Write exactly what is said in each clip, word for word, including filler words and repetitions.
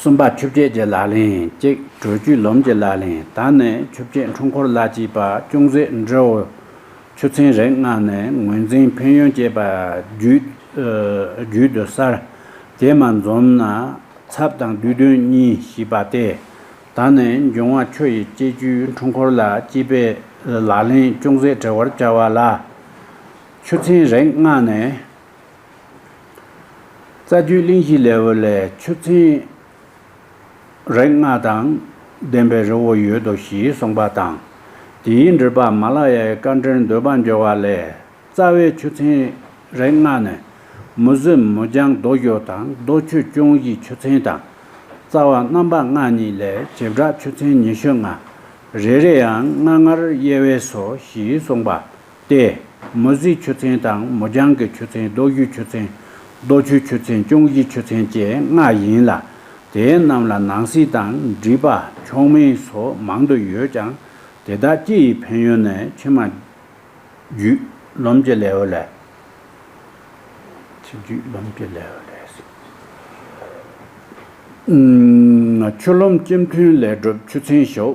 གསུམ་པ་ཆུ་བཅད་ཀྱི་ལག་ལེན། གཅིག་གྲོས་ཆོད་ལུམ་གྱི་ལག་ལེན། ད་ནི་ཆུ་བཅད་འཕྲུལ་འཁོར་ལ་སྐྱེས་པ་ཅུང་ཟད་འབྲི་བོ་ཆུ་ཚན་རིགས་ལྔ་ནི་ངོས་འཛིན་ཕན་ཡོན་བཅས་པ་རྒྱུད་ཨ་རྒྱུད་དུ་གསལ། དེ་མ་འཛོམས་ན་ཚབ་དང་བསྡུས་དོན་གཉིས་ཞེས་པ་སྟེ། ད་ནི་འབྱུང་བ་ཆུ་ཡི་སྐྱེ་རྒྱུའི་འཕྲུལ་འཁོར་ལ་སྐྱེས་པའི་ལག་ལེན་ཅུང་ཟད་བྲི་བར་བྱ་བ་ལ། ཆུ་ཚན་རིགས་ལྔ་ནི། རྩ་རྒྱུད་གླེང་གཞི་ལེའུ་ལས་ཆུ་ཚན་རིགས་ལྔ་དང་ལྡན་པའི་རི་བོ་ཡོད་དོ་ཞེས་གསུངས་པ་དང་། དེའི་འགྲེལ་པ་མ་ལ་ཡའི་དཀའ་འགྲེལ་འདོད་པ་འཇོ་བ་ལས། རྩ་བའི་ཆུ་ཚན་རིགས་ལྔ་ནི། མུ་ཟི་མུ་ལྗང་རྡོ་ཞོ་དང་རྡོ་ཆུ་ཅུང་ཞིའི་ཆུ་ཚན་དང་། རྩ་བ་རྣམ་པ་ལྔ་གཉིས་ལས་བྱེ་བྲག་ཆུ་ཚན་ཉི་ཤུ་ལྔ། རེ་རེ་ཡང་ལྔ་ལྔར་དབྱེ་བས་སོ་ཞེས་གསུངས་པ། སྟེ། མུ་ཟིའི་ཆུ་ཚན་དང་མུ་ལྗང་གི་ཆུ་ཚན་རྡོ་ཞོའི་ཆུ་ཚན། རྡོ་ཆུའི་ཆུ་ཚན་ཅུང་ཞིའི་ཆུ་ཚན་བཅས་ལྔ་ཡིན་ལ། དེ་རྣམས་ལ་ནང་གསེས་དང་སྒྲིབ་པ་མཆོག་དམན་སོགས་མང་དུ་ཡོད་ཀྱང་། དེ་དག་སྤྱི་ཡི་ཕན་ཡོན་ནི་ཕྱི་མ་རྒྱུད་ལུམ་གྱི་ལེའུ་ལས། ཕྱི་རྒྱུད་ལུམ་གྱི་ལེའུ་ལས། ཆུ་ལུམ་སྤྱི་མཐུན་ལས་གྲུབ་ཆུ་ཚན་ཞོག་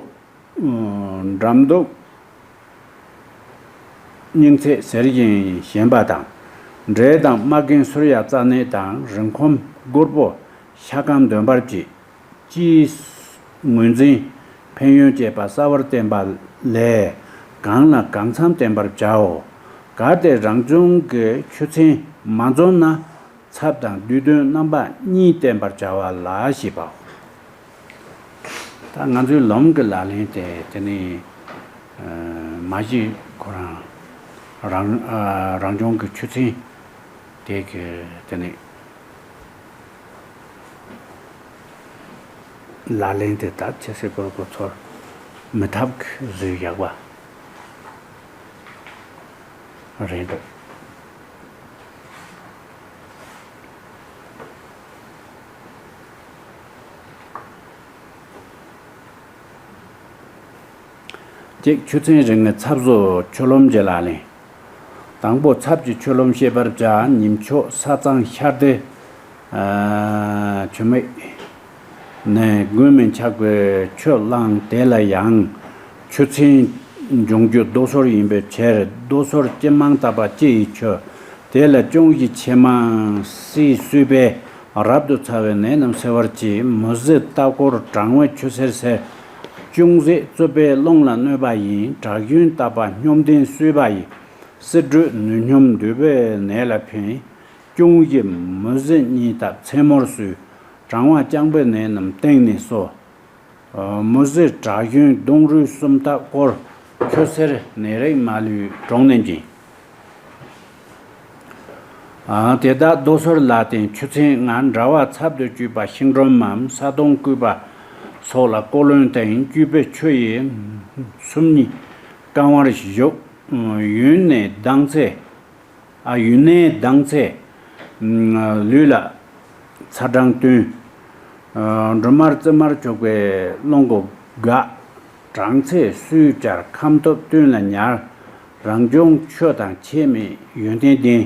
འགྲམ་འདུག་སྙིང་ཚད་ཟེར་བཞིན་ཞེན་པ་དང་། འབྲས་དང་རྨ་རྒན་སོར་ཡ་རྩ་གནད་དང་རིན་གོང་སྒོར་པོ་ཤ་སྐམ་འདོན་པར་བྱེད། ཅེས་ངོས་འཛིན་ཕན་ཡོན་བཅས་པ་གསལ་བར་བསྟན་པ་ལས། གང་ལ་གང་འཚམ་བསྟན་པར་བྱའོ། གལ་ཏེ་རང་བྱུང་གི་ཆུ་ཚན་མ་འཛོམས་ན། ཚབ་དང་བསྡུས་དོན་རྣམ་པ་གཉིས་བསྟན་པར་བྱ་བ་ལ་ཞེས་པའོ། ད་ང་ཚོའི་ལུམ་གྱི་ལག་ལེན་དེ་དེ་ནི་མ་གཞི་ཁོ་རང་རང་རང་བྱུང་གི་ཆུ་ཚན་དེ་གི་དེ་ནི་ལག་ལེན་དེ་ད་ཆེ་སེ་གོར་གོ་ཚོར་མི་ཐབས་ཀྱི་བཟོས་ཡག་པ་རེད་འདུག་གཅིག་ཆུ་ཚན་རིགས་ལྔའི་ཚབ་བཟོ་ཆུ་ལུམ་གྱི་ལག་ལེན། དང་པོ་ཚབ་ཀྱི་ཆུ་ལུམ་ཤེས་པར་བྱ། ཉིམ་ཆོག་ས་གཙང་ཤར་དེ། ཆུ་མིག་ནས་དགུན་མི་འཆག་པའི་ཆུ་བླངས། དེ་ལ་ཡང་ཆུ་ཚན་འབྱུང་རྒྱུ་རྡོ་སོལ་ཡིན་པའི་ཕྱིར། རྡོ་སོལ་སྤྱི་མང་བཏབ་པ་སྤྱི་ཡི་ཆུ། དེ་ལ་ཅུང་ཞིག་ཕྱེ་མང་སིལ་གསུས་པས་རབ་ཏུ་ཚ་བའི་ནད་རྣམས་སེལ་བར་བྱེད། མུ་ཟི་ལྟ་སྐོར་གྲང་བའི་ཆུ་སེར་སེར། ཅུང་ཟད་རྩུབ་པས་རླུང་ལ་གནོད་པ་ཡིན། དྲག་ཞོན་བཏབ་པ་སྙོམས་ལྡན་གསུས་པ་ཡི། སིལ་དྲོད་ནུས་སྙོམས་འདུས་པའི་ནད་ལ་ཕན། ཅུང་ཞིག་མུ་ཟི་གཉིས་བཏབ་མཚན་མོར་གསུས། གྲང་བ་རྐྱང་པོའི་ནད་རྣམས་སྟེང་ནས་གསོ། མུ་ཟི་དྲག་ཞོན་གདུང་རུས་གསུམ་བཏབ་སྐོར། ཆུ་སེར་ནད་རིགས་མ་ལུས་གྲོང་ནས་འབྱིན། དེ་དག་རྡོ་སོལ་ལ་བརྟེན་ཆུ་ཚན་ལྔ་འདྲ་བ་ཚབ་ཏུ་བཅུག་པ་ཤིང་སྒྲོམ་མམ་ས་དོང་བརྐོས་པ་སོགས་ལ་ཀོ་རློན་དང་བཅུས་པའི་ཆུ་ཡི་སུམ་གཉིས་བཀང་བར་བཞུགས། ཡུན་ནས་ལྡང་ཚེ། ཨ་ཡུན་ནས་ལྡང་ཚེ། ལུས་ལ་ཚ་གྲང་བསྟུན། སྦྲུམ་མར་རྩི་མར་བྱུག་པའི་རླུང་གོ་འགག་གྲང་ཚེ་སུས་བཅར་ཁམས་སྟོབས་བསྟུན་ལ་ཉར། རང་བྱུང་ཆུ་དང་ཁྱད་མེད་ཡོན་ཏན་ལྡན།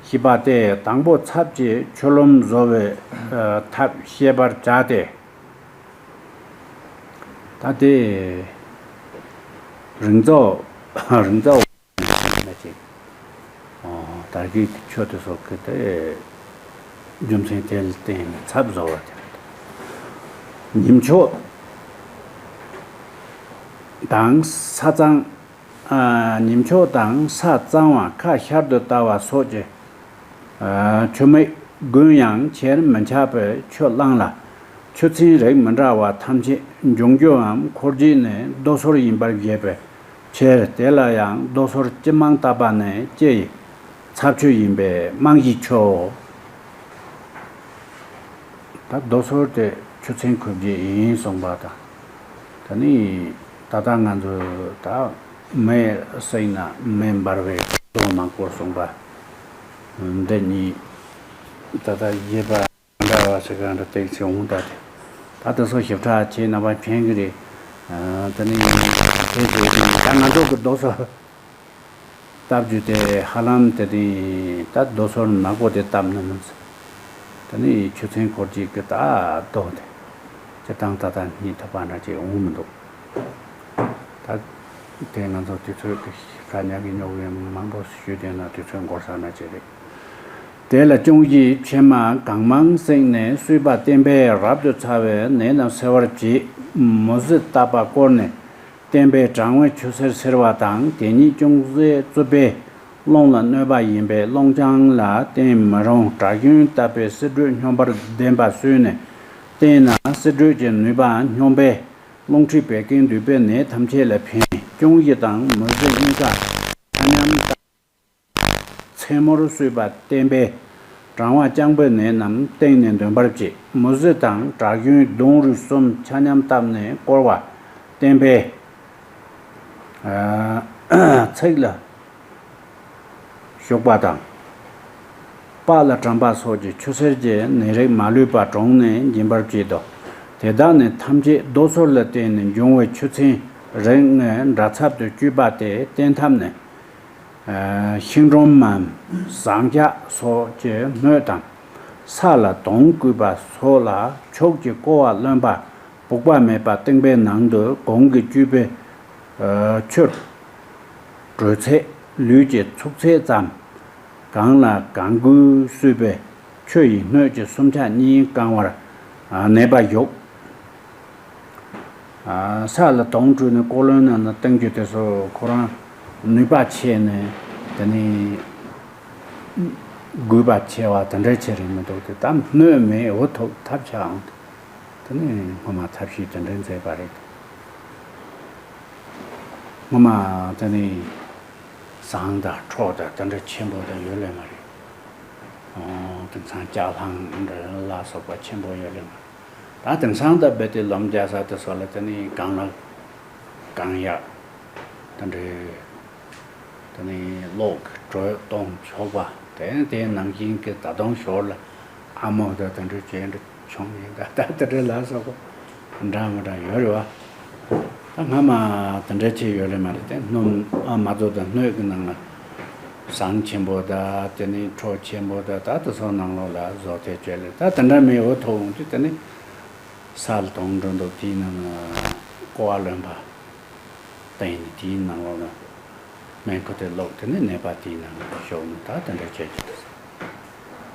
ཞེས་པ་སྟེ་དང་པོ་ཚབ་ཀྱི་ཆུ་ལུམ་བཟོ་བའི་ཐབས་ཤེས་པར་བྱ་སྟེ། ད་དེ་རིང་ཚོ་རིང་ཚོ་ན་ཅིག་ད་གི་ཆོས་དེ་སོགས་ཀྱི་དེ་རྒྱུ་མཚན་དེ་ལ་བརྟེན་ནས་ཚབ་བཟོ་བ་དེ་རེད། ཉིམ་ཆོག་དང་ས་གཙང་། ཉིམ་ཆོག་དང་ས་གཙང་བ་ཁ་ཤར་དུ་ལྟ་བ་སོགས་ཀྱི་ཆུ་མིག་དགུན་ཡང་ཆེར་མི་འཆག་པའི་ཆུ་བླངས་ལ། ཆུ་ཚན་རིགས་མི་འདྲ་བ་ཐམས་ཅད་འབྱུང་རྒྱུའམ་འཁོར་རྒྱུ་ནི་རྡོ་སོལ་ཡིན་པར་བཞེད་པའི་ཕྱིར། དེ་ལ་ཡང་རྡོ་སོལ་སྤྱི་མང་བཏབ་པ་ནི་སྤྱི་ཡི་ཚབ་ཆུ་ཡིན་པས་རྨང་གཞིའི་ཆུའོ། ད་རྡོ་སོལ་དེ་ཆུ་ཚན་འཁོར་རྒྱུ་ཡིན་གསུངས་པ་དང་། ད་ནི་ད་ལྟ་ང་ཚོ་ད་མེ་བསྲེགས་ན་མེ་འབར་བའི་རྡོ་མང་པོར་གསུངས་པ་འདི་གཉིས་ད་ལྟ་རྒྱས་པ་འདྲ་བ་ཞིག་ག་འདྲ་བཏེགས་ཚེ་འོང་ད་དེ། ད་དེ་ཚོ་ཞིབ་ཕྲ་བྱས་ན་བ་ཕན་གི་རེད། ད་ནི་ང་ཚོ་ད་ང་ཚོ་གི་རྡོ་སོལ་བཏབ་རྒྱུ་དེ་ཧ་ལམ་དེ་དེ་ད་རྡོ་སོལ་ནག་པོ་དེ་བཏབ་ན་མི་ཚེ་ དེ་ནས་ཆུ་ཚན་སྐོར་གཅིག་གི་ད་རྡོ་དེ་སྤྱིར་བཏང་ད་ལྟ་སྙིང་ཐག་པ་འདྲ་ཅིག་འོང་མི་འདུག་ད་དེ་ང་ཚོ་དུས་ཚོད་ཀྱི་ཁ་ཉག་གི་རྙོག་གླེང་མང་པོ་ཞུས་བསྡད་ན་དུས་ཚོད་འགོར་ས་འདྲ་ཅིག་རེད། དེ་ལ་ཅུང་ཞིག་ཕྱེ་མ་གང་མང་བསྲེགས་ནས་གསུས་པ་བསྟེན་པས་རབ་ཏུ་ཚ་བའི་ནད་རྣམས་སེལ་བར་བྱེད། མུ་ཟི་བཏབ་པ་བསྐོལ་ནས་བསྟེན་པས་གྲང་བའི་ཆུ་སེར་སེལ་བ་དང་། དེ་ཉིད་ཅུང་ཟད་རྩུབ་པས་རླུང་ལ་གནོད་པ་ཡིན་པས་རླུང་ལྕང་ལ་བསྟེན་མི་རུང་། དྲག་རྒྱུན་བཏབ་པའི་བསིལ་དྲོད་སྙོམས་པར་ལྡན་པ་བསྲུས་ནས་བསྟེན་ན་བསིལ་དྲོད་ཀྱི་ནུས་པ་སྙོམས་པས་རླུང་མཁྲིས་བད་ཀན་འདུས་པའི་ནད་ཐམས་ཅད་ལ་ཕན། ཅུང་ཞིག་དང་མུ་ཟི་གཉིས་ཀ་ཆ་མཉམ། མཚན་མོར་གསུས་པ་བསྟེན་པས་གྲང་བ་རྐྱང་པོའི་ནད་རྣམས་སྟེང་ནས་འདོན་པར་བྱེད། མུ་ཟི་དང་དྲག་རྒྱུན་བརྡུང་རུས་གསུམ་ཆ་མཉམ་བཏབ་ནས་བསྐོལ་བ་བསྟེན་པས་ཚིགས་ལ་ཞུགས་པ་དང་། པགས་ལ་གྲམ་པ་སོགས་ཀྱི་ཆུ་སེར་གྱི་ནད་རིགས་མ་ལུས་པ་དྲོངས་ནས་འབྱིན་པར་བྱེད་དོ། དེ་དག་ནི་ཐམས་ཅད་རྡོ་སོལ་ལ་བརྟེན་ནས་འབྱུང་བའི་ཆུ་ཚན་རིགས་ལྔའི་འདྲ་ཚབ་ཏུ་གྱུར་པ་སྟེ་བསྟེན་ཐབས་ནི། ཤིང་སྒྲོམ་མམ་ཟངས་ལྕགས་སོགས་ཀྱི་སྣོད་དང་། ས་ལ་དོང་བརྐོས་པ་སོགས་ལ་ཕྱོགས་ཀྱི་ཀོ་བ་རློན་པ་བུག་པ་མེད་པ་གཏིང་པའི་ནང་དུ་གོང་གི་བཅུད་པའི་ཆུ་དྲོད་ཚད་ལུས་ཀྱི་ཚུགས་ཚད་ཙམ། གང་ལ་གང་དགོས་གསུས་པའི་ཆུ་ཡི་སྣོད་ཀྱི་སུམ་ཆ་གཉིས་བཀང་བར་ནད་པ་གཞུག་ས་ལ་དོང་བརྐོས་ནས་ཀོ་རློན་ནང་ན་བཏང་རྒྱུ་དེ་ཚོ་ཁོ་རང་ནུས་པ་ཆེ་ནས་དེ་ནི་དགོས་པ་ཆེ་བ་དེ་འདྲའི་ཆེ་རེད་མི་འདུག་དེ་ད་སྣོད་མེད་འོ་ཐུག་ཐབས་ཆག་ཨང་། དེ་ནི་སྔོན་མ་ཐབས་ཤེས་དེ་འདྲའི་མཛད་པ་རེད། སྔོན་མ་དེ་ནི་ཟངས་དང་ཁྲོ་དང་དེ་འདྲ་ཆེན་པོ་དང་ཡོད་ལེ་མ་རེད། ཨོ་དེང་སང་ལྕགས་སླང་འདྲ་ལ་སོགས་པ་ཆེན་པོ་ཡོད་ལེ་མ་རེད། ད་དེང་སང་ད་རྦད་དེ་ལོ་རྒྱག་ས་དེ་ཚོ་ལ་དེ་ནི་གང་ལ་གང་ཡག་དེ་འདྲའི་དེ་ནི་གློག་གི་དྲོད་གཏོང་ཆོག་པ་དེ་དེའི་ནང་བཞིན་གྱི་ད་དུང་ཞོར་ལ་ཨ་མོ་དང་དེ་འདྲའི་བྱས་འདྲ་བྱུང་ཡིན། ད་ད་དེ་འདྲའི་ལ་སོགས་པ་འདྲ་མི་འདྲ་ཡོད་རེད་བ། ད་སྔ་མ་དེ་འདྲའི་ཆེ་ཡོད་རེད་མ་རེད་དེ་སྣུམ་ཨ་མ་ཚོ་དང་སྣོད་ཀྱི་ནང་ལ་ཟངས་ཆེན་པོ་དང་དེ་ནི་ཁྲོ་ཆེན་པོ་དང་ད་དེ་ཚོ་ནང་ལོགས་ལ་བཟོ་དེ་བྱས་ལེ་ད་དེ་འདྲ་མེད་འོ་ཐོག་འོང་དུས་དེ་ནི་ས་ལ་དོང་འགྲོ་འདུག་དེའི་ནང་ལ་ཀོ་བ་རློན་པ་བཏང་ནས་དེའི་ནང་ལོགས་ལ་མེ་ཁོ་དེ་བླུགས་དེ་ནི་ནད་པ་དེའི་ནང་ལ་ཞོག་ནས་ད་དེ་འདྲ་བྱས་ཀྱི་འདུག་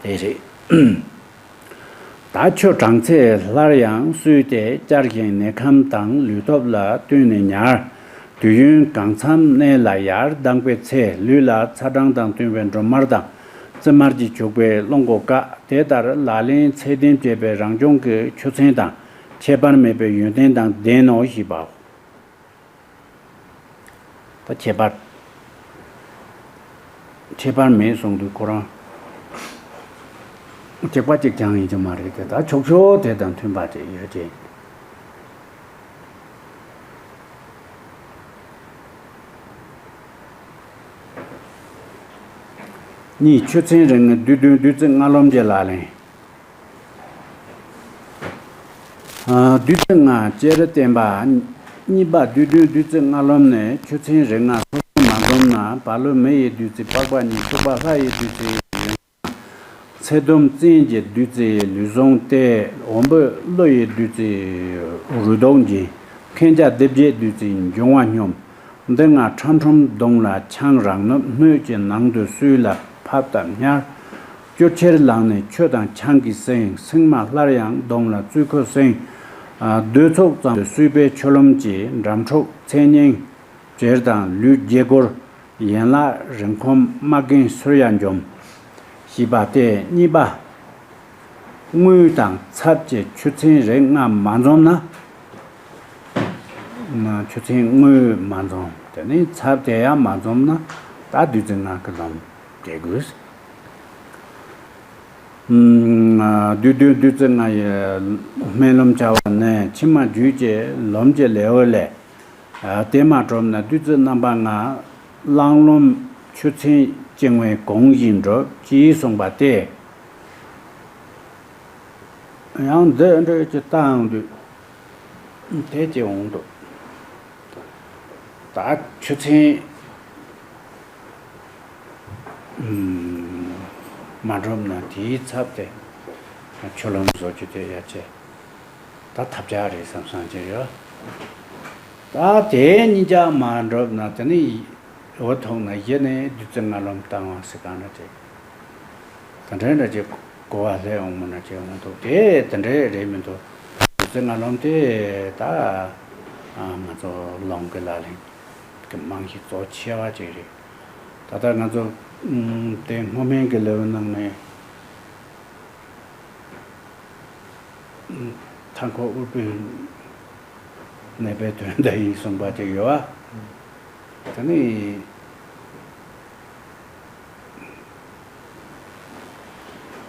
དེ་རེད། ད་ཆུ་གྲང་ཚད་སླར་ཡང་བསྲུས་ཏེ་བསྐྱར་ཞིང་ནད་ཁམས་དང་ལུས་སྟོབས་ལ་བསྟུན་ནས་ཉར། དུས་ཡུན་གང་འཚམ་གནས་ལ་ཡར་ལྡང་པའི་ཚེ་ལུས་ལ་ཚ་གྲང་དང་བསྟུན་པའི་འབྲུ་མར་དང་རྩི་མར་གྱིས་བྱུགས་པའི་རླུང་གོ་བཀག་དེ་ལྟར་ལག་ལེན་ཚད་ལྡན་བྱེད་པའི་རང་བྱུང་གི་ཆུ་ཚན་དང་ཁྱད་པར་མེད་པའི་ཡོན་ཏན་དང་ལྡན་ནོ་ཞེས་པའོ། ད་ཁྱད་པར། ཁྱད་པར་མེད་གསུངས་དུས་ཁོ་རང་། གཅིག་པ་གཅིག་རྐྱང་ཡིན་གྱི་མ་རེད་དེ་ད་ཕྱོགས་ཆོས་དེ་དང་མཐུན་པ་དེ་ཡོད་ཅེས། གཉིས། ཆུ་ཚན་རིགས་ལྔའི་བསྡུས་དོན་བདུད་རྩི་ལྔ་ལོན་གྱི་ལག་ལེན། བདུད་རྩི་ལྔ་སྤྱིར་བསྟན་པ། གཉིས་པ་བསྡུས་དོན་བདུད་རྩི་ལྔ་ལོན་ནི་ཆུ་ཚན་རིགས་ལྔ་སོ་སོར་མ་འཛོམས་ན་བ་ལུ་མེ་ཡི་བདུད་རྩི་པགས་པ་གཉིས་ཤུག་པ་ལྷ་ཡི་བདུད་རྩི་ཡིན། ཚེ་དུམ་བཙན་གྱི་བདུད་རྩི་ལུས་ཟུངས་ཏེ་འོམ་བུ་ཀླུ་ཡི་བདུད་རྩི་རུས་དོག་འབྱིན། མཁན་ཆ་སྡེ་བརྒྱད་བདུད་རྩི་འབྱུང་བ་སྙོམས། འདི་ལྔ་ཁྲམ་ཁྲུམ་བརྡུངས་ལ་ཆང་རག་ནུབ་སྣོད་ཀྱི་ནང་དུ་བསྲུས་ལ་ཕབ་བཏབ་ཉར། སྐྱུར་ཆེར་ལངས་ནས་ཆུ་དང་ཆང་གིས་བསྲེགས། སྲིང་མ་སླར་ཡང་བརྡུངས་ལ་བཙོས་ཁུ་སྲེང་། རྡོལ་ཚོགས་ཙམ་དུ་བསྲུས་པའི་ཆུ་ལོམ་གྱིས་འགྲམ་ཕྲུག་མཚན་སྙན་བྱེར་དང་ལུས་བརྒྱད་སྒོར། ཡན་ལག་རིང་ཁོམ་རྨ་རྒན་སོར་ཡ་འཇོམས། ཞེས་པ་སྟེ་གཉིས་པ། དངུལ་དང་ཚབ་ཀྱི་ཆུ་ཚན་རིགས་ལྔ་མ་འཛོམས་ན། ཆུ་ཚན་དངུལ་མ་འཛོམས་དེ་ནི་ཚབ་དེ་ཡང་མ་འཛོམས་ན་ད་བདུད་རྩི་ལྔ་གི་ལོམ་དེ་དགོས། བདུད་འདུལ་བདུད་རྩི་ལྔ་ཡི་སྨན་ལོམ་བྱ་བ་ནི་ཕྱི་མ་རྒྱུད་ཀྱི་ལོམ་གྱི་ལེའུ་ལས། དེ་མ་གྲུབ་ན་བདུད་རྩི་རྣམ་པ་ལྔ། གླང་ལོམ་ཆུ་ཚན་བཅིང་བའི་གོང་བཞིན་འགྲུབ་ཅེས་གསུངས་པ་སྟེ། ཡང་འདི་འདྲ་ཅིག་བལྟའང་འདུག་དེ་ཅིག་འོང་འདུག་ད་ཆུ་ཚན་མ་གྲུབ་ན་དེའི་ཚབ་དེ་ ཆུ་ལོམ་བཟོ་རྒྱུ་དེ་ཡ་ཆེ། ད་ཐབས་ཆག་རེད་བསམ་བསམ་གྱི་ཡོད། ད་དེ་གཉིས་ཆ་མ་འགྲུབ་ན་དེ་ནི་འོ་ཐུག་ན་གཞི་ནས་བདུད་རྩི་ལྔ་ལོམ་བཏང་བ་ཟེར་གང་འདྲ་ཅིག་ད་འདྲ་འདྲ་ཅིག་གོ་བ་སླེབས་འོང་མོ་འདྲ་ཅིག་འོང་འདུག་དེ་དེ་འདྲ་རེད་མི་འདུག་བདུད་རྩི་ལྔ་ལོམ་དེ་ད་ང་ཚོ་ལུང་གི་ལག་ལེན་གྱི་རྨང་གཞི་གཙོ་ཆེ་བ་ཅིག་རེད། ད་ལྟ་ང་ཚོ་དེ་སྔོ་སྨན་གྱི་ལེའུ་ནང་ནས། མཐའ་འཁོར་དབུལ་པོའི་ནད་པའི་དོན་དག་ཡིན་གསུངས་པ་ཅིག་ཡོད་པ། དེ་ནི་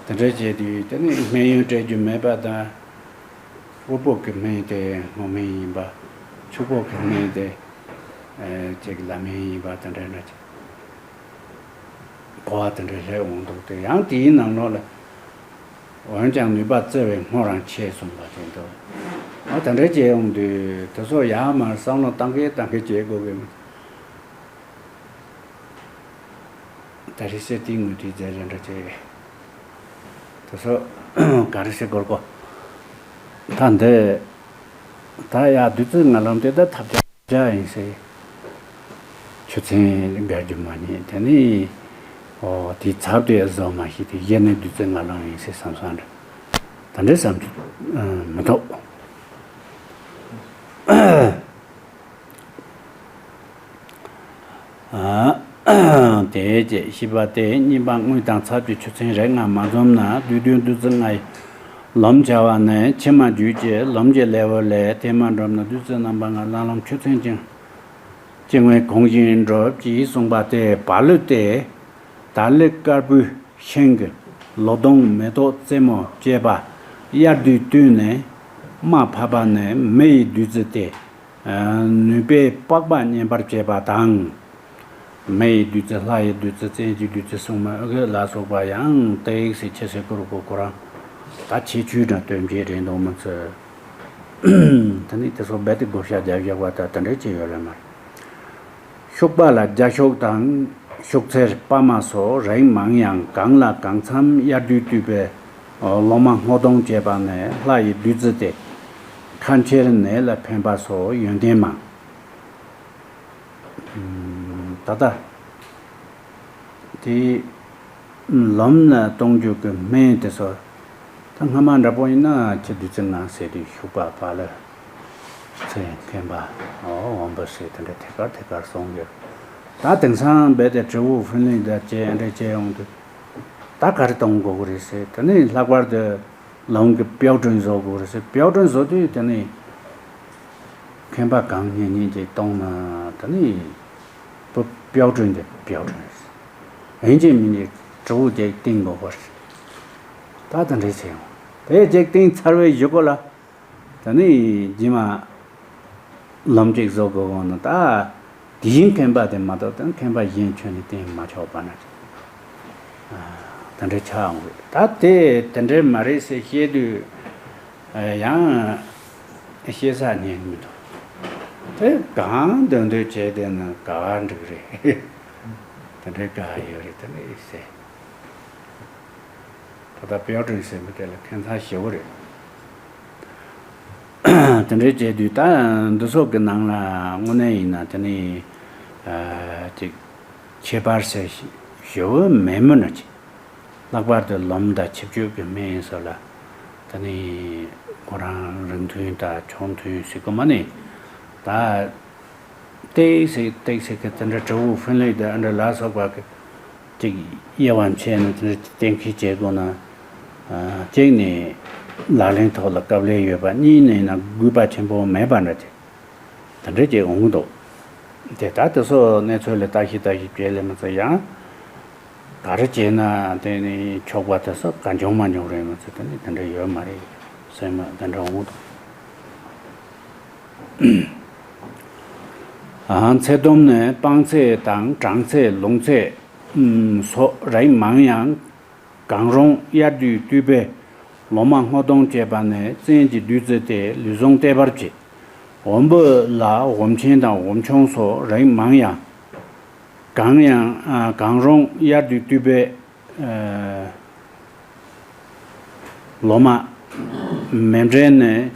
དེ་འདྲ་བྱས་དུས་དེ་ནི་སྨན་ཡོན་སྤྲད་རྒྱུ་མེད་པ་དང་། དབུལ་པོ་གི་སྨན་དེ་སྔོ་སྨན་ཡིན་པ། ཕྱུག་པོ་གི་སྨན་དེ་ཅིག་ལ་སྨན་ཡིན་པ་དེ་འདྲ་འདྲ་ཅིག་གོ་བ་དེ་འདྲ་སླེབས་འོང་འདུག་དེ་ཡང་དེའི་ནང་ལོགས་ལ། འོན་ཀྱང་ནུས་པ་བརྩེ་བའི་སྔོ་རང་ཆེ་གསུངས་པ་དེ་འདུག་ཨ་དེ་འདྲ་བྱས་ཡོང་དུས་དེ་ཚོ་ཡར་མར་བསམ་བློ་བཏང་གི་བཏང་གི་བྱེད་དགོས་ཀྱི་མི། ད་རེས་སེ་ཏིང་ངོས་དེའི་རྫས་ལས་འདྲ་བྱས། དེ་ཚོ་ག་རེ་ཟེར་དགོས་གོ་ད་འདི་ད་ཡ་བདུད་རྩི་ལྔ་ལོམ་དེ་ད་ཐབས་ཆག་ཡིན་ཟེར། ཆུ་ཚན་འགལ་རྒྱུ་མ་རྙེད་དེ་ནི། ཨོ་དེའི་ཚབ་དེ་བཟོ་མ་ཤེས་དེ་གཞི་ནས་བདུད་རྩི་ལྔ་ལོམ་ཡིན་ཟེར་བསམ་བསམ་འདྲ། ད་འདྲའི་བསམ་རྒྱུ་མི་ཐོག་དེའི་རྗེས་ཤེས་པ་སྟེ་གཉིས་པ་དངུལ་དང་ཚབ་ཀྱི་ཆུ་ཚན་རིགས་ལྔ་མ་འཛོམས་ན་བདུད་འདུལ་བདུད་རྩི་ལྔ་ཡི་ལོམ་བྱ་བ་ནི་ཕྱི་མ་རྒྱུད་ཀྱི་ལོམ་གྱི་ལེའུ་ལས་དེ་མ་འགྲུབ་ན་བདུད་རྩི་རྣམ་པ་ལྔ་ལམ་ལྷོང་ཆུ་ཚན་ཅན། སྐྱེ་དངོས་གོང་བཞིན་སྒྲུབ་ཅེས་གསུངས་པ་སྟེ་བ་ལུ་སྟེ། དར་ལི་དཀར་པོའི་ཤིང་གི་ལོ་དོང་མེ་ཏོག་རྩེ་མོ་བཅས་པ་དབྱར་དུས་བཏུས་ནས་རྨ་ཕབ་པ་ནི་མེ་ཡི་བདུད་རྩི་སྟེ། ནུས་པས་པགས་པ་མཉེན་པར་བྱེད་པ་དང་། མེ་ཡི་བདུད་རྩི་ལྷ་ཡི་བདུད་རྩི་བཙན་གྱི་བདུད་རྩི་སྲུང་མའི་ཨོ་གོས་ལ་སོགས་པ་ཡང་ཏེག་སེ་ཆེ་སེ་ཀུ་རུ་ཀུ་ཀུ་རང་ད་ཁྱད་ཆོས་དང་སྟོན་བྱེད་རེད་འདུག་མི་ཚོས། དེ་ནི་དེ་ཚོ་རྦད་དེ་བགོ་བཤའ་རྒྱབ་བཞག་པ་ལྟར་དེ་འདྲ་ཅིག་ཡོད་རེད་མ་རེད། ཤུག་པ་ལ་རྒྱ་ཤུག་དང་ཤུག་ཚེར་པདྨ་སོགས་རིགས་མང་ཡང་གང་ལ་གང་འཚམ་དབྱར་དུས་བཏུས་པའི་ལོ་མ་སྔོ་གདོང་བཅས་པ་ནི་ལྷ་ཡི་བདུད་རྩི་སྟེ། ཁ་མཆེར་ནད་ལ་ཕན་པ་སོགས་ཡོན་ཏན་མང་། ད་ལྟ་དེ་ལོམ་ལ་གཏོང་རྒྱུ་གི་སྨན་དེ་ཚོ་ད་སྔ་མ་འདྲ་པོ་ཡིན་ན་ཁྱི་བདུད་རྩི་ལྔ་ཟེར་དུས་ཤུག་པ་བ་ལ་ཚེ་མཁན་པ་འོ་འོམ་བུ་ཟེར་དེ་འདྲ་ཐད་ཀར་ཐད་ཀར་སོང་གི་ད་དེང་སང་རྦད་དེ་དྲིལ་བུ་ཧྥིན་ལན་དང་བཅས་འདྲ་བཅས་ཡོང་དུས་ད་ག་རེ་གཏོང་དགོས་ཀྱི་རེད་ཟེར་དེ་ནི་ལྷག་པར་དུ། ལམ་གྱི་པའོ་ཀྲུན་བཟོ་དགོས་རེད་ཟེར། པའོ་ཀྲུན་བཟོ་དུས་དེ་ནི་མཁན་པ་གང་རྙེད་རྙེད་ཅིག་གཏོང་ན་དེ་ནི་པ་པའོ་ཀྲུན་དེ་པའོ་ཀྲུན་རེད། ཡིན་གཅིག་མིན་གཅིག་དྲིལ་བུ་ཅིག་བཏིང་དགོས་པ་རེད། ད་དེ་འདྲས་བྱས་ཡོང་དེ་ཅིག་བཏིང་ཚར་བའི་གཞུག་གུ་ལ་དེ་ནི་རྗེས་མ། ལམ་གཅིག་བཟོ་དགོས་གོ་ན་ད། དེ་བཞིན་མཁན་པ་དེ་མ་གཏོགས་ད་མཁན་པ་གཞན་ཁྱོན་ནས་བསྟེན་མ་ཆོག་པ་ན། དེ་འདྲའི་ཆགས་འོང་གི་ད་དེ་དེ་འདྲའི་མ་རེད་ཟེར་བཤད་དུས། ཡང་། བཤད་ས་རྙེད་མི་འདུག་དེ་གང་འདོན་འདོན་བྱས་བསྡད་ན་ག་བ་འགྲིག་རེད། དེ་འདྲའི་ག་ཡོད་རེད་དེ་འདྲའི་ཟེར། ད་ལྟ་པའོ་ཀྲུན་ཟེར་མི་དེ་ལ་ཁྱད་མཚར་ཞེ་བོ་རེད། དེ་འདྲའི་བྱས་དུས་ད་འདི་ཚོ་གི་ནང་ལ་དངོས་གནས་ཡིན་ན་དེ་ནི་ཅིག་ཁྱད་པར་ཟེར་ཞེ་བོ་མེད་མོད་ན་ཅིག་ལྷག་པར་དུ་ལོམ་དང་ཆིབས་བསྒྱུར་གྱི་སྨན་ཡིན་ཟེར་ལ་དེ་ནི་ཁོ་རང་རིགས་མཐུན་དང་ཕྱོགས་མཐུན་ཟེར་གོ་མ་ནི་ད། ཏེག་སེ་ཏེག་སེ་གི་དེ་འདྲ་དྲིལ་བུ་ཧྥིན་ལི་དང་ཨ་འདྲ་ལ་སོགས་པ་གི་ཅིག་དབྱེ་བ་ཕྱེ་ནས་དེ་འདྲ་གཏན་འཁེལ་བྱེད་དགོས་ན། གཅིག་ནས་ལག་ལེན་ཐོག་ལ་སྐབས་ལས་ཡོད་པ། གཉིས་ནས་ན་དགོས་པ་ཆེན་པོ་མེད་པ་འདྲ་ཅིག་དེ་འདྲ་ཅིག་འོང་གི་འདུག་དེ་ལྟར་དེ་ཚོ་གནས་ཚུལ་ལ་བརྟག་ཞིབ་བརྟག་ཞིབ་བྱས་ལས་མ་ཚད་ཡང་། ག་རེ་བྱས་ན་དེ་ནི་ཆོག་པ་དེ་ཚོ་གང་བྱུང་མ་བྱུང་རེད་མ་ཚད་དེ་ནི་དེ་འདྲ་ཡོད་མ་རེད་སེམས་མ་དེ་འདྲ་འོང་གི་འདུག་ཨ། ཚེ་སྡོམ་ནི་སྤང་ཚེ་དང་གྲང་ཚེ་ལུང་ཚེ་སོགས་རིགས་མང་ཡང་། གང་རུང་དབྱར་དུས་བཏུས་པའི་ལོ་མ་སྔོ་གདོང་བཅས་པ་ནི་བཙན་གྱི་བདུད་རྩི་སྟེ་ལུས་ཟུངས་བརྟས་པར་བྱེད། འོམ་བུ་ལ་འོམ་ཆེན་དང་འོམ་ཆུང་སོགས་རིགས་མང་ཡང་། གང་ཡང་གང་རུང་དབྱར་དུས་བཏུས་པའི། ལོ་མ་མཎྜལ་ནས།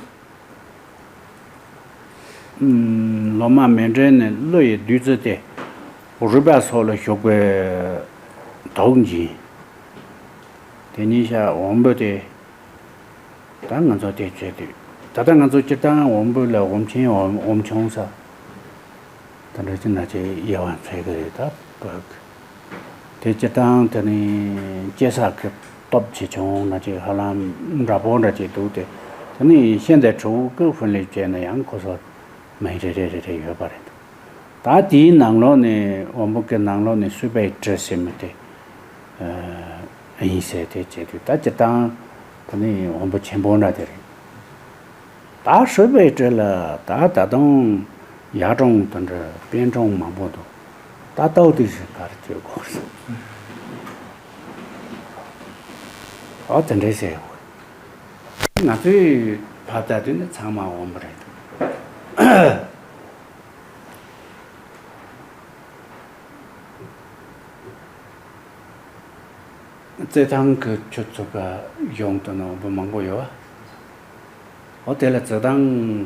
ཨུམ། ལོ་མ་མཎྜལ་ནས་གླུ་ཡི་བདུད་རྩི་སྟེ། རུས་པ་སོགས་ལ་ཞུགས་པའི་དུག་འབྱིན། དེ་ཉིད་ཤ་འོམ་བུ་སྟེ། ད་ང་ཚོ་དེ་བྱེད་དུས། ད་ལྟ་ང་ཚོ་སྤྱིར་བཏང་འོམ་བུ་ལ་འོམ་ཆེན་འོམ་འོམ་ཆུང་ཟེར། ད་འདྲ་ཅིག་ན་ཅིག་དབྱེ་བ་འཚོལ་གི་རེད། ད་བོད་ཀྱི་དེ་སྤྱིར་བཏང་དེ་ནི་སྐྱེ་ས་གི་སྟོབས་ཆེ་ཆུང་ན་ཅིག་ཧ་ལམ་འདྲ་པོ་འདྲ་ཅིག་འདུག་སྟེ། དེ་ནི་ཤིང་འདི་ཕྲུ་གུ་ཀུན་ཕུན་ལས་བྱས་ན་ཡང་ཁོ་ཚོ་མིང་རེ་རེ་རེ་རེ་ཡོད་པ་རེད། ད་དེའི་ནང་ལོགས་ནས་འོམ་བུ་གི་ནང་ལོགས་ནས་སྲོས་པའི་དྲི་ཟེར་མི་དེ་ཨ་ཡིན་ཟེར། དེ་བྱེད་དུས་ད་སྤྱིར་བཏང་དེ་ནི་འོམ་བུ་ཆེན་པོ་འདྲ་དེ་རེད། ད་སྲོས་པའི་དྲི་ལ་ད་ད་དུང་ཡར་གྲོང་དེ་འདྲ་པན་གྲོང་མང་པོ་འདུག་ད་ལྟ་བུ་དེ་ཞིག་ག་རེ་བྱེད་དགོས་རེད། ཨོ་དེ་འདྲས་ཟེར་ཡོད། ང་ཚོའི་བར་ད་དུས་ནི་ཚང་མ་འོམ་བུ་རེད། རྩེད་ཐང་གི་ཆུ་ཚོད་པ་གཞུང་དུ་ནོར་བུ་མང་པོ་ཡོད། འོ་དེ་ལ་རྩེད་ཐང་